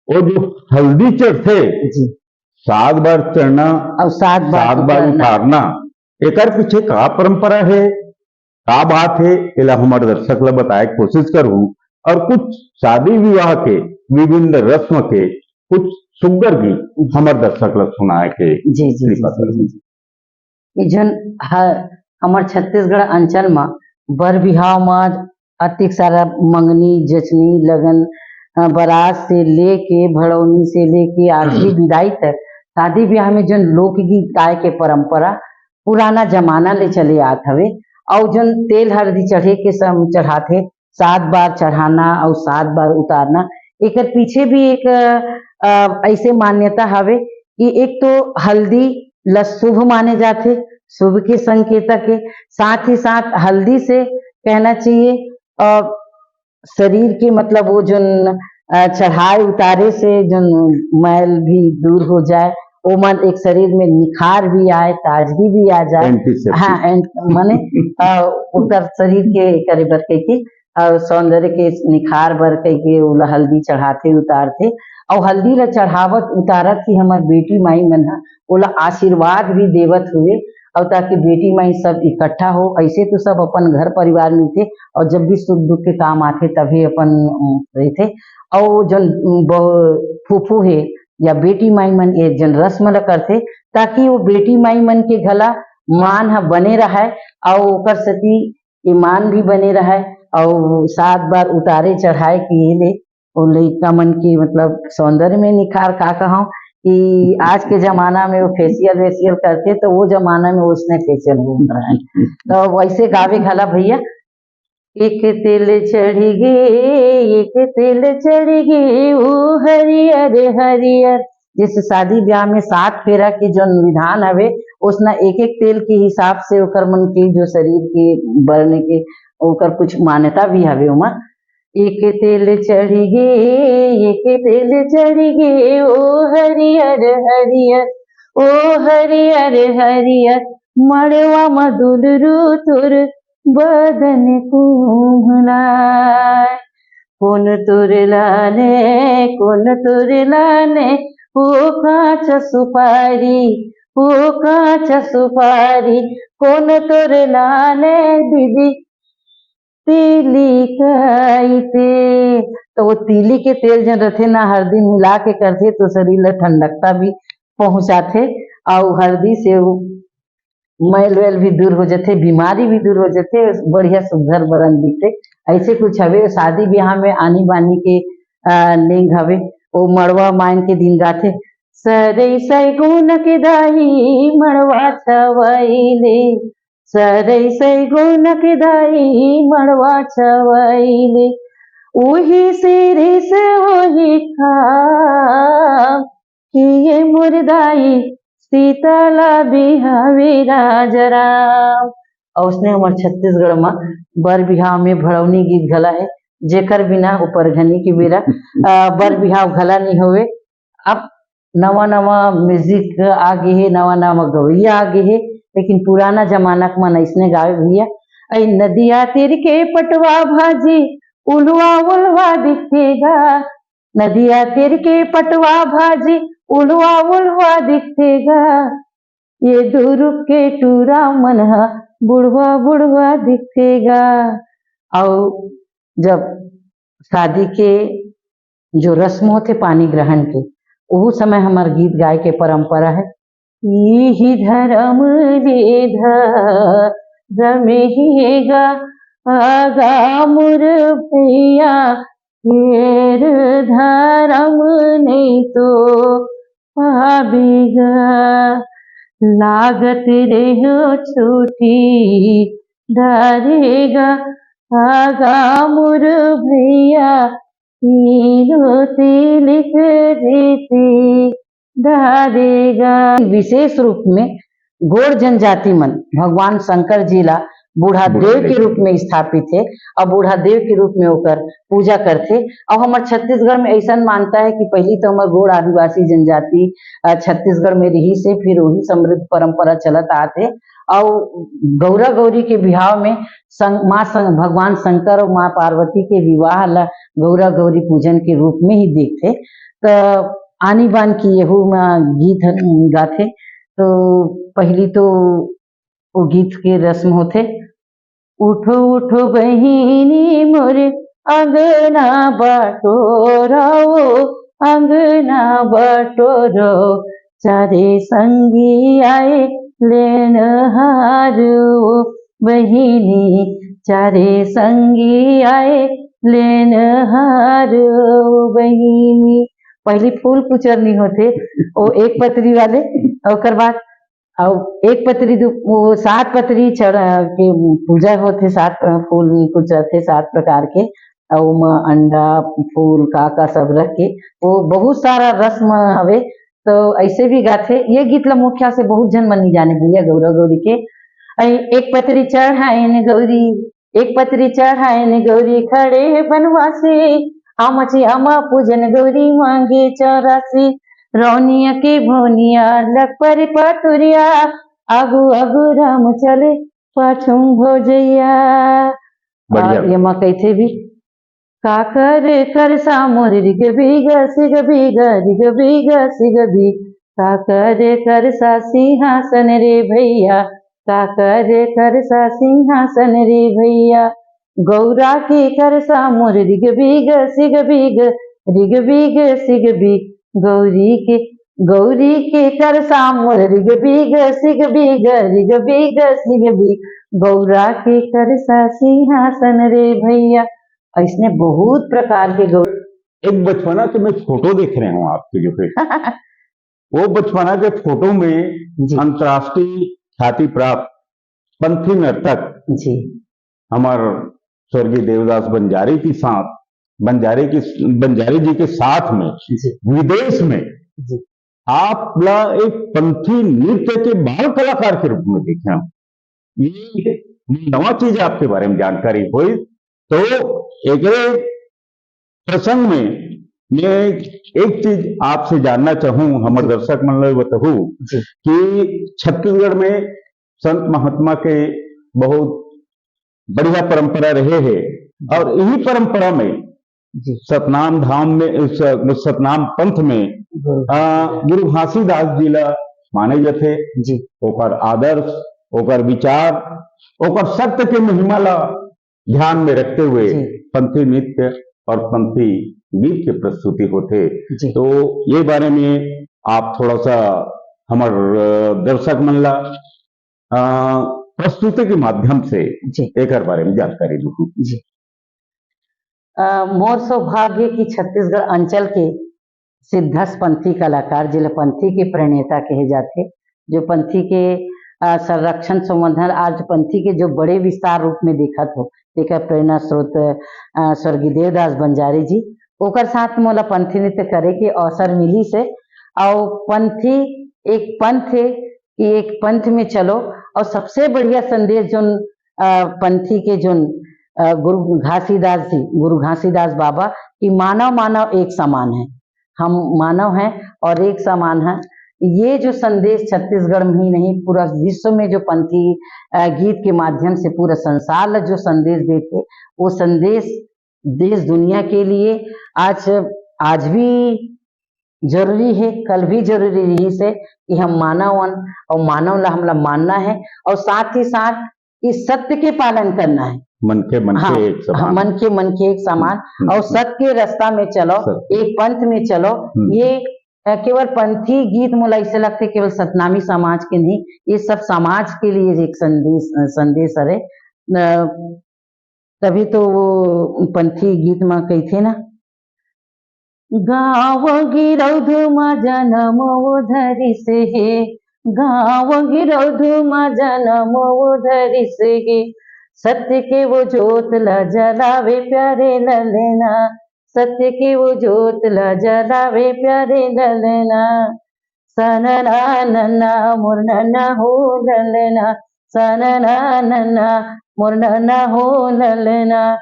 वो जो हल्दी चढ़थे, जी। सात बार चढ़ना, अउ सात बार सात बार उतारना। उतारना, एकर पीछे का परंपरा है, का बात है, एला हमर दर्शक ला बताए के कोशिश करहूं। और कुछ शादी विवाह के विभिन्न रस्म के कुछ सुग्घर गीत हमर दर्शक ला सुनाए के जी, जी, जी, कृपा जी, करहूं। जी। ये जन ह-, हमर छत्तीसगढ़ अंचल म बर बिहाव म अतिक सारा मंगनी, जचनी, लगन, अ, बरात से लेके, भड़ौनी से लेके आखिरी विदाई तक शादी ब्याह में जन लोकगीत गाए के परंपरा पुराना जमाना ले चले आत हवे। अउ जन तेल हरदी चढ़े के सम-, चढ़ाथे, सात बार चढ़ाना अउ सात बार उतारना, एकर पीछे भी एक, अ, ऐसे मान्यता हवे कि एक तो हल्दी ल शुभ माने जाथे, शुभ के संकेतक है, साथ ही साथ हल्दी से कहना चाहिए, अ, शरीर के मतलब वो जोन, अ, चढ़ाए उतारे से जोन मैल भी दूर हो जाए, ओमन एक शरीर में निखार भी आए, ताजगी भी आ जाए। Antiseptic। हाँ, एंट-, माने, अ, ओकर शरीर के करे बर कहिके, अ, सौंदर्य के निखार बर कहिके ओला हल्दी चढ़ाथे, उतारथे। अउ हल्दी ला चढ़ावत उतारत ही हमर बेटी माई मन ह ओला आशीर्वाद भी देवत हुए, अउ ताकि बेटी माई सब इकट्ठा हो। ऐसे तो सब अपन घर परिवार मिलथे, अउ जब भी सुख दुख के काम आथे तभी अपन, अम, रहिथे। अउ जन, अम, बहु-, फूफू हे या बेटी माई मन ये जन रस्म ल करथे, ताकि वो बेटी माई मन के घला मान ह बने रहय, अउ ओकर सेती ईमान भी बने रहय, अउ सात बार उतारे चढ़ाए के ये ले वो लइका मन के मतलब सौंदर्य में निखार का कहूं कि आज के जमाना में वो facial वेशियल करथे, तो वो जमाना में उसने facial घूम रहा है। तो वैसे गावे घला भैया, एक तेल चढ़ गे, एक तेल चढ़ गे, ओ हरियर हरियर। जैसे शादी ब्याह में सात फेरा के जो विधान हवे, उसना एक एक तेल के हिसाब से ओकर मन के जो शरीर के वर्ण के ओकर कुछ मान्यता भी हवे ओमा। एक तेल चढ़ गे, एक तेल चढ़ गे, ओ हरियर हरियर, ओ हरियर हरियर, मड़वा म दुलरू तोर बदन कुम्हलाय। कोन तोर लाने, कोन तोर लाने, ओ कांच सुपारी, ओ कांच सुपारी, कोन तोर लाने दीदी, तिली कहिथे। तो वो तिली के तेल जन रथे ना, हरदी मिला के करथे, तो शरीर ला ठंडकता भी पहुंचाथे। अउ हरदी से वो मैल वैल भी दूर हो जथे, बीमारी भी दूर हो जथे, बढ़िया सुघर बरन दिखथे। ऐसे कुछ हवे शादी ब्याह में आनी बानी के अ, लेंग हवे। ओ मड़वा मायन के दिन गाथे, सरई सैगुन के दाई मड़वा छवैले, सरई सैगुन के दाई मड़वा छवैले, उही सिरिस उही खाम, कि ये मोर दाई सीता ला बिहावे राजा राम। और उसने हमर छत्तीसगढ़ में बर बिहाव में भड़ौनी गीत घला है, जेकर बिना ऊपर घनी के बेरा अ, बर बिहाव घला नहीं होवे। अब नवा नवा म्यूजिक आ गे हे, नवा नवा गवैया आ गे हे, लेकिन पुराना जमाना के मन ऐसने गावे भैया। ऐ नदिया तीर के पटवा भाजी उलवा उलवा दिखेगा, नदिया तीर के पटवा भाजी उलवा उलवा दिखेगा, ये दुरुग के टूरा मन ह बुढ़वा बुढ़वा दिखेगा। अउ जब शादी के जो रस्म होथे पानी ग्रहण के, ओहू समय हमर गीत गाए के परंपरा है। इही धर्म ले धर्म हेगा आगा मोर भैया, फेर धर्म नहीं तो पाबेगा। लागत रहो छुट्टी डारेगा आगा मोर भैया, तीनों तिलक जीती डारेगा। विशेष रूप में गोंड़ जनजाति मन भगवान शंकर जी ला बूढ़ा देव के रूप में स्थापित हे और बूढ़ा देव के रूप में ओकर पूजा करथे। और हमर छत्तीसगढ़ में ऐसन मानता है कि पहली तो हमर गोंड़ आदिवासी जनजाति अ, छत्तीसगढ़ में रहिस हे, फिर वही समृद्ध परंपरा चलत आत हे। और गौरा गौरी के बिहाव में सं-, माँ सं-, भगवान शंकर और माँ पार्वती के विवाह ला गौरा गौरी पूजन के रूप में ही देखथे। त आनी बान की यहू में गीत ह-, गाथे। तो पहली तो वो गीत के रस्म होथे, उठो उठो बहिनी मोर अंगना बटोरो, अंगना बटोरो, चारे संगी आए लेन हारो बहिनी, चारे संगी आए लेन हारो बहिनी। पहली फूल कुचरनी होथे, ओ एक पतरी वाले, ओकर बाद अउ एक पतरी दू, वो सात पतरी चढ़ के पूजा होथे, सात फूल कुचरथे सात प्रकार के, अउ ओमा अंडा, फूल, का का सब रख के, वो बहुत सारा रस्म हवे। तो ऐसे भी गाथे। ये गीत ला मुखिया से बहुत झन मन नहीं जाने भैया, गौरा गौरी के। ऐ एक पतरी चढ़ाइन गौरी, एक पतरी चढ़ाइन गौरी खड़े हे बनवासी, आमा ची आमा पूजन गौरी मांगे चौरासी, रौनिया के भोनिया लग पर पतुरिया, आगू आगू राम चले पाछू भौजैया। बढ़िया। और ये माँ कहते भी, काकर कर सा मोर रिग बिग सिग बिग, रिग बिग सिग बिग, काकर कर सा सिंहासन रे भैया, काकर कर सा सिंहासन रे भैया, गौरा के कर सा मोर रिग बिग सिग बिग, रिग बिग सिग बिग, गौरी के, गौरी के कर सा मोर रिग बिग सिग बिग, रिग बिग सिग बिग, गौरा के कर सा सिंहासन रे भैया। ऐसने बहुत प्रकार के गौ- एक बचपना के मैं फोटो देख रहे हूँ आपके जो है, वो बचपना के फोटो में जी। अंतर्राष्ट्रीय ख्याति प्राप्त पंथी नर्तक जी। हमार स्वर्गीय देवदास बंजारे के साथ, बंजारे की, बंजारे जी के साथ में जी। विदेश में जी। आप ला एक पंथी नृत्य के बाल कलाकार के रूप में देखे हम। ये नवा चीज आपके बारे में जानकारी हुई। तो एकरे प्रसंग में मैं एक चीज आपसे जानना चाहूं, हमर जी। दर्शक मन ला बताहूं जी। कि छत्तीसगढ़ में संत महात्मा के बहुत बढ़िया परंपरा रहे हे और यही परंपरा में जी। सतनाम धाम में, स-, सतनाम पंथ में, गुरु। आ, गुरु घासीदास जी ला माने जाथे। जी। ओकर आदर्श, ओकर विचार, ओकर सत्य के महिमा ला ध्यान में रखते हुए जी। पंथी नृत्य और पंथी गीत के प्रस्तुति होथे। जी। तो ये बारे में आप थोड़ा सा हमर, अ, दर्शक मन ला अ, प्रस्तुति के माध्यम से जी। एकर बारे में जानकारी दूँ। जी। अ, मोर सौभाग्य कि छत्तीसगढ़ अंचल के सिद्धस पंथी कलाकार, जेला पंथी के प्रणेता कहे जाथे, जो पंथी के, अ, संरक्षण संवर्धन, आज पंथी के जो बड़े विस्तार रूप में दिखत हो, तेकर प्रेरणा स्रोत, अ, स्वर्गीय देवदास बंजारे जी, ओकर साथ मोला पंथी नृत्य करे के अवसर मिलिस हे। अउ पंथी एक पंथ हे कि एक पंथ में चलो, अउ सबसे बढ़िया संदेश जोन, अ, पंथी के जोन, अ, गुरु घासीदास जी, गुरु घासीदास बाबा कि मानव मानव एक समान है, हम मानव हैं और एक समान हैं। ये जो संदेश छत्तीसगढ़ में ही नहीं, पूरा विश्व में जो पंथी, अ, गीत के माध्यम से पूरा संसार ला जो संदेश देथे, वो संदेश देश दुनिया के लिए आज, आज भी जरूरी है, कल भी जरूरी रहिस हे कि हम मानव अन और मानव ला हमला मानना है और साथ ही साथ इस सत्य के पालन करना है। मन के, मन के हाँ, एक समान। हाँ, मन के, मन के एक समान। हम्म, और हम्म। सत्य के रास्ता में चलो, सत्य। एक पंथ में चलो। हम्म। ये, अ, केवल पंथी गीत मोला ऐसे लगथे केवल सतनामी समाज के नहीं, ये सब समाज के लिए एक संदेश, अ, संदेश हरे। अ, तभी तो वो पंथी गीत म कहिथे ना, गाँव गिरौध म जनम वो धरिस हे, गाँव गिरौध म जनम वो धरिस हे, सत्य के वो जोत ल जलावे प्यारे ललना, सत्य के वो जोत ल जलावे प्यारे ललना, सनना नन्ना मोर नन्ना हो ललना, सनना नन्ना मोर नन्ना हो ललना।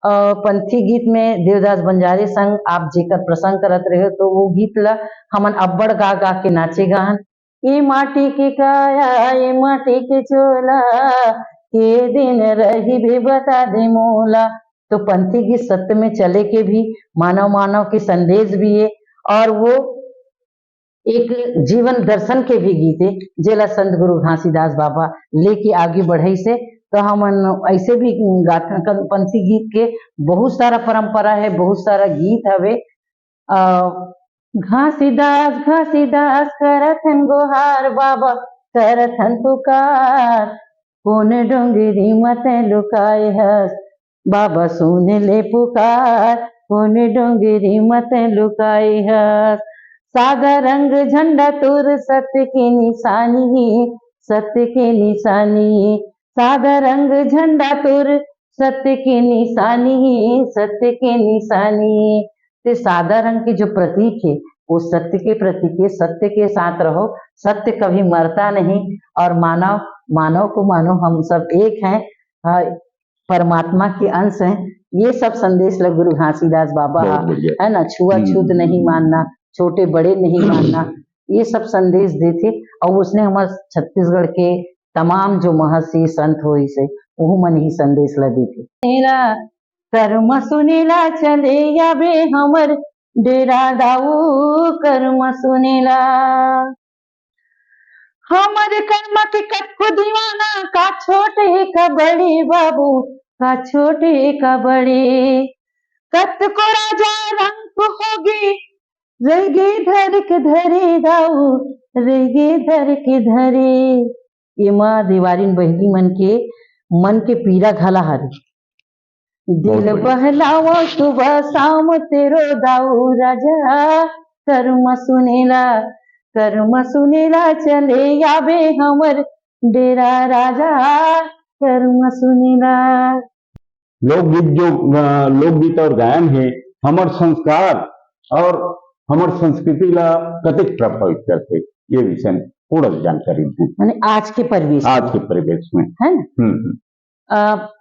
अ, पंथी गीत में देवदास बंजारे संग आप जेकर प्रसंग करत रहे हो, तो वो गीत ला हमन अब्बड़ गा गा के नाचे गाहन। ए माटी के काया, ए माटी के चोला, के दिन रही भी बता दे मोला। तो पंथी गीत सत्य में चले के भी, मानव मानव के संदेश भी है, और वो एक जीवन दर्शन के भी गीत है, जेला संत गुरु घासीदास बाबा लेके आगे बढ़े से। तो हमन ऐसे भी गाथन, पंथी गीत के बहुत सारा परंपरा है, बहुत सारा गीत हवे। अ, घासीदास, घासीदास करथन गोहार बाबा, करथन पुकार, कोन डोंगरी म तैं लुकाए हस, बाबा सुन ले पुकार, कोन डोंगरी म तैं लुकाए हस। सादा रंग झंडा तोर सत्य के निशानी, सत्य के निशानी। सादा रंग झंडा तोर सत्य के निशानी, सत्य के निशानी। ते सादा रंग के जो प्रतीक है, वो सत्य के प्रतीक है। सत्य के साथ रहो, सत्य कभी मरता नहीं। और मानव, मानव को मानो, हम सब एक हैं, हाँ, परमात्मा के अंश हैं। ये सब संदेश ल गुरु घासीदास बाबा बहुत हा, बढ़िया। है ना, छुआछूत हम्म, नहीं हम्म। मानना, छोटे बड़े नहीं मानना, ये सब संदेश देथे। और उसने हमर छत्तीसगढ़ के तमाम जो महर्षि संत होइस हे, ओहू मन ही संदेश ल देथे। तेरा कर्म सुनेला चले आबे हमर डेरा दाऊ, कर्म सुनेला। हमर कर्म के कतको दीवाना, का छोटे का बड़े बाबू, का छोटे का बड़े। कतको राजा रंक होगे, रह गे धर के धरे दाऊ, रह गे धर के धरे। एमा देवारिन बहिनी मन के मन के पीरा घला हरे। बहुत दिल बढ़िया। बहलावा सुबह शाम तेरो दाऊ राजा, कर्म सुनेला, कर्म सुनेला चले आबे हमर डेरा राजा, कर्म सुनेला। लोकगीत जो, अ, लोकगीत और गायन है, हमर संस्कार और हमर संस्कृति ला कतेक प्रभावित करथे, ये विषय में थोड़ा सा जानकारी दीजिए। माने आज के परिवेश आज में। के परिवेश में। है ना? हम्म, हम्म। अ,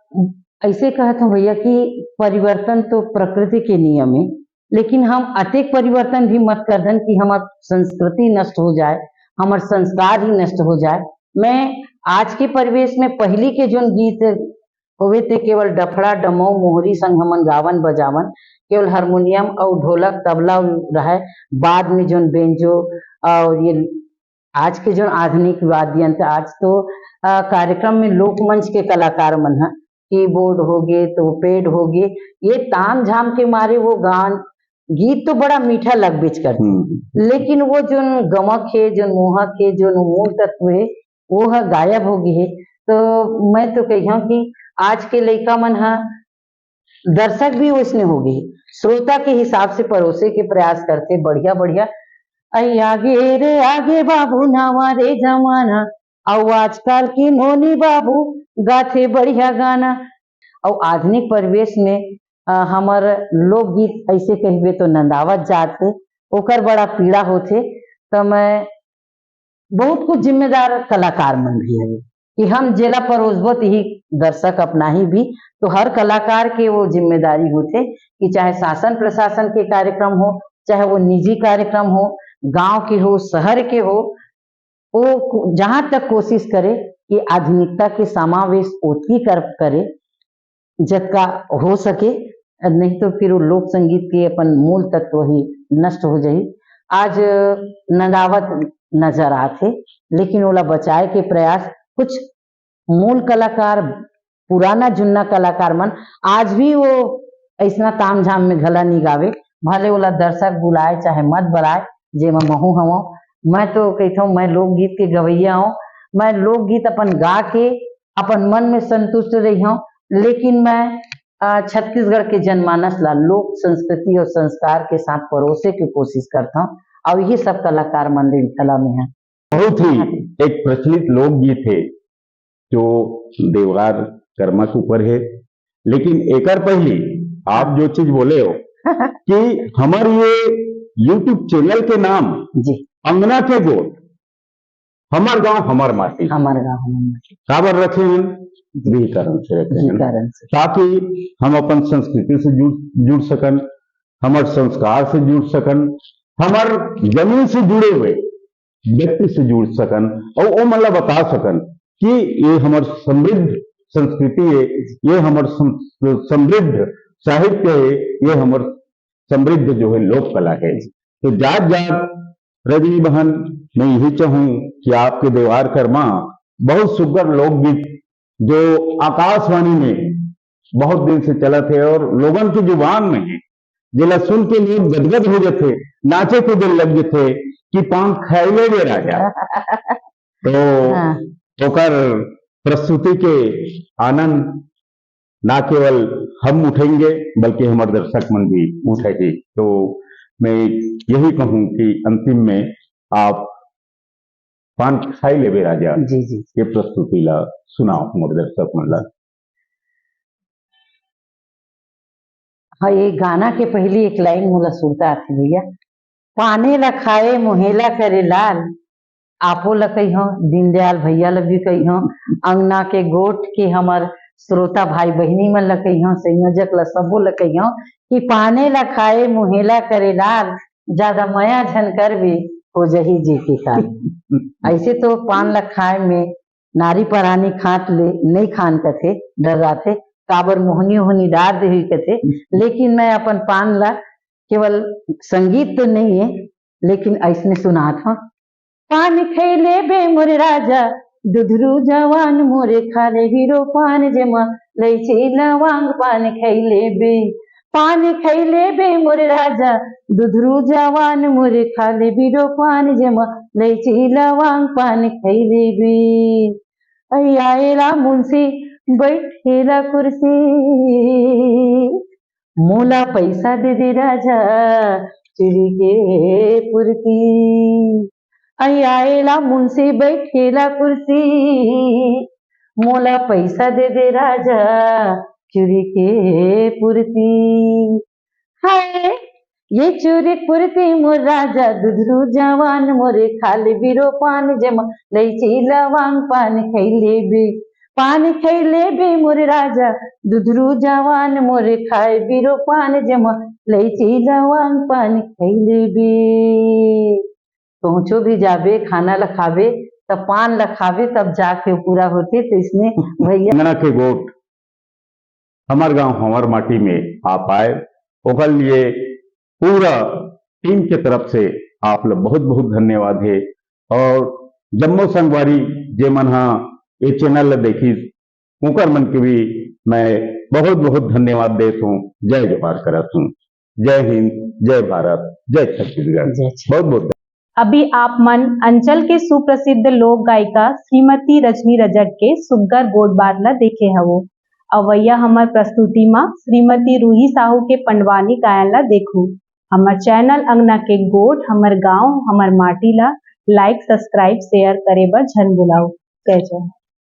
ऐसे कहत हूँ भैया कि परिवर्तन तो प्रकृति के नियम है, लेकिन हम अतेक परिवर्तन भी मत कर दन कि हमर संस्कृति नष्ट हो जाए, हमर संस्कार ही नष्ट हो जाए। मैं आज के परिवेश में पहली के जोन गीत होवे ते केवल डफड़ा, डमऊ, मोहरी संग हमन गावन बजावन, केवल हारमोनियम अउ ढोलक, तबला रहय, बाद में जोन बेंजो और ये आज के जोन आधुनिक वाद्य यंत्र, आज तो, अ, कार्यक्रम में लोकमंच के कलाकार मन ह, keyboard होगे, तो pad होगे, ये ताम झाम के मारे वो गान, गीत तो बड़ा मीठा लगबेच करथे, हम्म। लेकिन वो जोन गमक हे, जोन मोहक हे, जोन मूल तत्व हे, वो ह गायब हो गे हे। तो मैं तो कहिहूँ कि आज के लइका मन ह, दर्शक भी वैसने हो गे हे, श्रोता के हिसाब से परोसे के प्रयास करथे बढ़िया बढ़िया। "अई आगे रे आगे बाबू, नवा रे जमाना, अउ आजकल के नोनी बाबू गाथे बढ़िया गाना।" अउ आधुनिक परिवेश में, अ, हमर लोकगीत ऐसे कहिबे तो नंदावत जात हे, ओकर बड़ा पीड़ा होथे। त मैं बहुत कुछ जिम्मेदार कलाकार मन भी हवे कि हम जेला परोसबो, तिही दर्शक अपनाही भी। तो हर कलाकार के वो जिम्मेदारी होथे कि चाहे शासन प्रशासन के कार्यक्रम हो, चाहे वो निजी कार्यक्रम हो, गांव के हो, शहर के हो, वो को-, जहां तक कोशिश करे कि आधुनिकता के समावेश ओतकी कर, करे, जतका हो सके, नहीं तो फिर वो लोक संगीत के अपन मूल तत्व ही नष्ट हो जाही। आज नंदावत नजर आथे, लेकिन ओला बचाए के प्रयास कुछ मूल कलाकार, पुराना जुन्ना कलाकार मन आज भी वो अइसना तामझाम में घला नी गावे, भले ओला दर्शक बुलाए चाहे मत बुलाए, जेमा महू हवं। मैं तो कहिथंव, मैं लोकगीत के गवैया हवं, मैं लोकगीत अपन गा के अपन मन में संतुष्ट रहिहंव, लेकिन मैं, अ, छत्तीसगढ़ के जनमानस ला लोक संस्कृति और संस्कार के साथ परोसे के कोशिश करथंव, और यही सब कलाकार मन ले कला में है। बहुत ही एक प्रचलित लोकगीत है जो देवहार कर्मा के ऊपर है, लेकिन एकर पहली आप जो चीज बोले हो कि हमर ये YouTube चैनल के नाम जी। अंगना के गोठ, हमर गांव हमर माटी, हमर गांव हमर माटी। काबर रखे हैं? जी। यही कारण से रखे यही हैं, कारण से। ताकि हम अपन संस्कृति से जुड़, जुड़ सकन, हमर संस्कार से जुड़ सकन, हमर जमीन से जुड़े हुए व्यक्ति से जुड़ सकन और वो मन ला बता सकन कि ये हमर समृद्ध संस्कृति है, ये हमर सम-, समृद्ध साहित्य है, ये हमर समृद्ध जो है लोक कला है। तो जात जात रजनी बहन, मैं यही चाहूं कि आपके देवहार कर्मा बहुत सुग्घर लोकगीत जो आकाशवाणी में बहुत दिन से चलत है और लोगन के जुबान में है, जेला सुन के लोग गदगद हो जाथे, नाचे कूदे लग जाथे कि पान खाई ले रे राजा। तो हाँ। ओकर प्रस्तुति के आनंद ना केवल हम उठेंगे, बल्कि हमर दर्शक मन भी उठेही। तो मैं यही कहूं कि अंतिम में आप पान खाई लेबे राजा जी, जी। ये प्रस्तुति ला सुनाओ हमर दर्शक मन ला। हाँ, ये गाना के पहली एक लाइन मोला सुरता आथे भैया। "पाने ला खाए मुहेला करे लाल", आपो ला कहिहौं, दीनदयाल भैया ला भी कहिहौं, अंगना के गोठ के हमर श्रोता भाई बहिनी मन ला कहिहौं, संयोजक ला सबो ला कहिहौं कि "पाने ला खाए मुहेला करे लाल, ज्यादा मया झन करबे, हो जही जी के काल।" ऐसे तो पान ला खाए में नारी परानी खात ले नइ खान कथे, डर्राथे, काबर मोहनी ओहनी डार देही कथे। लेकिन मैं अपन पान ला केवल संगीत तो नइ हे, लेकिन अइसने सुनात हौं। "पान खइले बे मोर राजा, दुधरू जवान मोरे, खाले बिरो पान जेमा लइची लवांग पान खइले बे। पान खइले बे मोर राजा, दुधरू जवान मोरे, खाले बिरो पान जेमा लइची लवांग पान खइले बे। अई आएला मुंशी बइठेला कुर्सी, मोला पइसा दे दे राजा चुरी के पुरती। अई आएला मुंशी बइठेला कुर्सी, मोला पइसा दे दे राजा चुरी के पुरती। हाय, ये चुरी पुरती मोर राजा, दुधरू जवान मोरे, खाले बिरो पान जेमा लइची लवांग पान खइले बे। पान खइले बे मोर राजा, दुधरू जवान मोरे, खाए बिरो पान जेमा लइची लवांग पान खइले बे। पहुंचो भी जाबे, खाना ला खाबे, त पान ला खाबे, तब जाके पूरा होथे। तो इसमें भैया अंगना के गोठ, हमर गांव हमर माटी में आप आए, ओकर लिए पूरा टीम के तरफ से आप ला बहुत बहुत धन्यवाद है। और जम्मो संगवारी जे मन हा ये चैनल ला देखिस, ओकर मन के भी मैं बहुत बहुत धन्यवाद देत हूँ, जय जोहार करत हूँ। जय हिंद, जय भारत, जय छत्तीसगढ़। जय छत्तीसगढ़। बहुत बहुत अभी आप मन अंचल के सुप्रसिद्ध लोक गायिका श्रीमती रजनी रजक के सुग्घर गोठ बात ला देखे हवो। अवइया हमर प्रस्तुति मा श्रीमती रूही साहू के पंडवानी गायन ला देखू। हमर चैनल अंगना के गोठ, हमर गांव, हमर माटी ला like, subscribe, share करे बर झन भुलाओ। जय जय।